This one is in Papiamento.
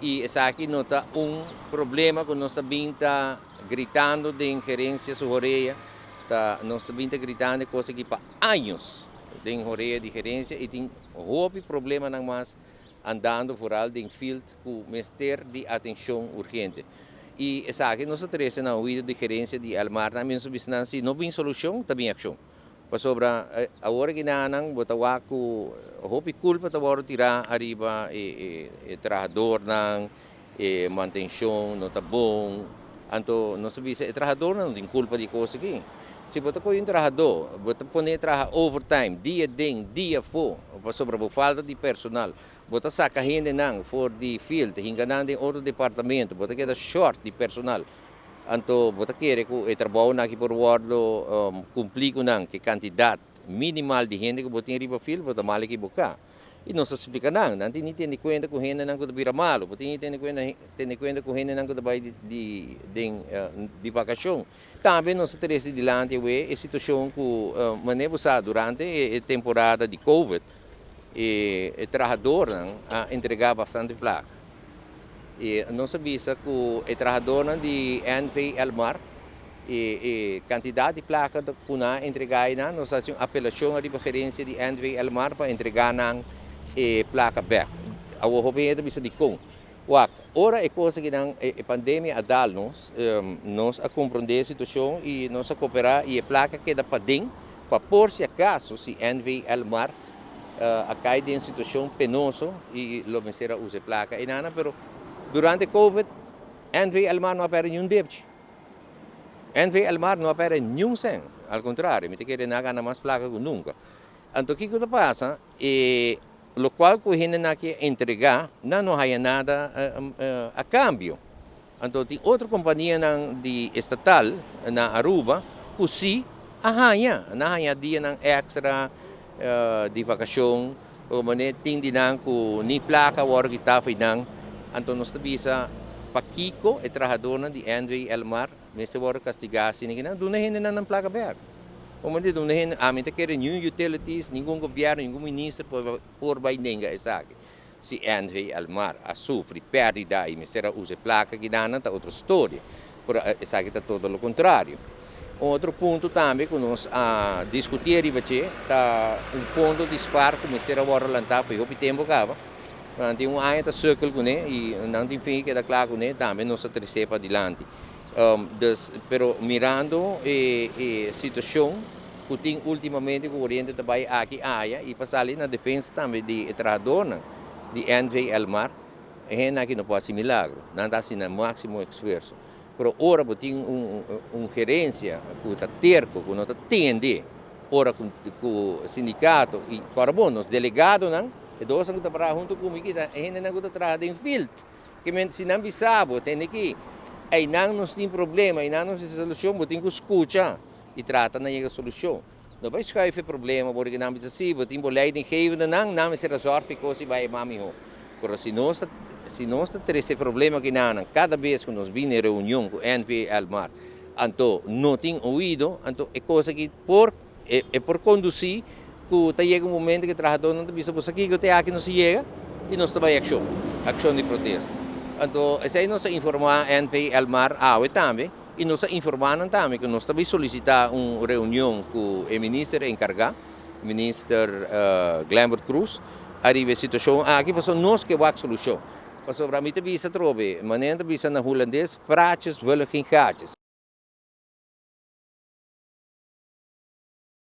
I esaki no ta un problema ku nos ta bin ta gritando den gerensia su horea, ta nos ta bin ta gritando e kos aki pa años den horea di gerensia i tin hopi problemanan mas andando vooral den field ku mester di atenshon urgente. I esaki nos a trese na oido di gerensia di Elmar tambe, nos a bisa nan si no bin solushon ta bin akshon. Pasobra awor aki nan bo ta wak ku hopi kulpa ta wòrdu tirá ariba e trahadornan, e mantenshon no ta bon. Anto nos ta bisa e trahadornan no tin kulpa di e kos aki. Si bo ta kohe un trahadó, bo ta pone traha overtime dia den, dia afó, pasobra bo falta di personal, bo ta saka hendenan for di field, hinka nan den otro departamento, bo ta keda short di personal. Anto bo ta kere ku e trabounan aki por wòrdu kumplí ku nan ku e kantidat minimal di hende ku bo tin riba fil, bo ta mal ekiboká. I nos ta splika nan, nan tin di tene kuenta ku hendenan ku ta bira malu, bo tin di tene kuenta tene kuenta ku hendenan ku ta bai di den di vakashon. Tambe nos ta trese dilanti awe e situashon ku manera bo sa durante e temporada di covid e trahadornan a entregá bastante plaka. I nos a bisa ku e trahadornan di NV Elmar e e kantidat di plaka ku nan a entregá einan, nos a hasi un apelashon ariba gerensia di NV Elmar pa entregá nan e plaka bèk. Awor hopi hende ta bisa dikon. Wak, ora e kos akinan, e pandemia a dal nos, nos a komprondé e situashon i nos a koperá i e plaka keda paden pa por si akaso si NV Elmar a kai den situacion penoso y lo mester a usa e placa eynana, pero durante covid NV Elmar no a perde niun debchi. NV Elmar no a perde niun cen, al contrario mi ta kere nan a gana mas placa cu nunca. Anto kico ta pasa? E locual cu hendenan aki a entrega nan no haya nada a cambio. Anto tin otro companianan di estatal na Aruba cu si a haña, nan a haña dianan extra di vacacion, o manera tin di nan cu ni placa a worde kita for nan. Anto nos ta bisa pakico e trahadornan di NV Elmar mester worde castiga asina ki nan duna hendenan nan placa bek. O manera duna hende, ami ta kere niun utilities, ningun gobierno, ningun minister por bay nenga esaki. Si NV Elmar a sufri pèrdida i mester a usa e plaka ki nan ta otro storia, pero esaki ta todo lo kontrario. Un otro punto tambe ku nos a diskutí ariba dje ta un fondo di spar ku mester a wòrdu lantá pa e hopi tempu kaba. Nan tin un aña ta sukkel kuné i nan tin fin keda kla kuné, tambe nos a tres'é padilanti. Dus, pero mirando e situashon ku tin últimamente ku Oriente ta bai aki aya i pa sali na defensa tambe di e trahadornan di NV Elmar, e hendenan aki no por hasi milagro, nan ta hasi nan máksimo esfuerso. Pero ora bo tin un gerensia ku ta terko, ku no ta tende ora ku sindikato i kòrda bon, nos delegadonan, e dosnan ku ta pará huntu ku mi aki ta e hendenan ku ta traha den field. Ke men si nan bisa bo, tende ki einan nos tin problema, einan nos mester solushon, bo tin ku skucha i trata na yega solushon. No bai schuif e problema bo di nan bisa si, bo tin bo leidinggevendenan, nan mester a zòrg pa e kos i bai e mas mihó. Pero si nos ta si nos ta trese e problema kinanan kada bes ku nos bini reunion ku NV Elmar, anto no tin oido, anto e kos aki por E por kondusí ku ta yega un momento ku e trahadónan ta bisa, Bo sa kiko te aki nos a yega i nos ta bai akshon, akshon di protesta. Anto esei nos a informá NP Elmar awe tambe i nos a informá nan tambe ku nos ta bai solisitá un reunion ku e minister enkargá, minister Glenbert Croes, ariba e situashon aki pasobra nos ke wak solushon. Pasobra mi ta bisa atrobe, manera nan ta bisa na hulandes, praatjes vullen geen gaatjes.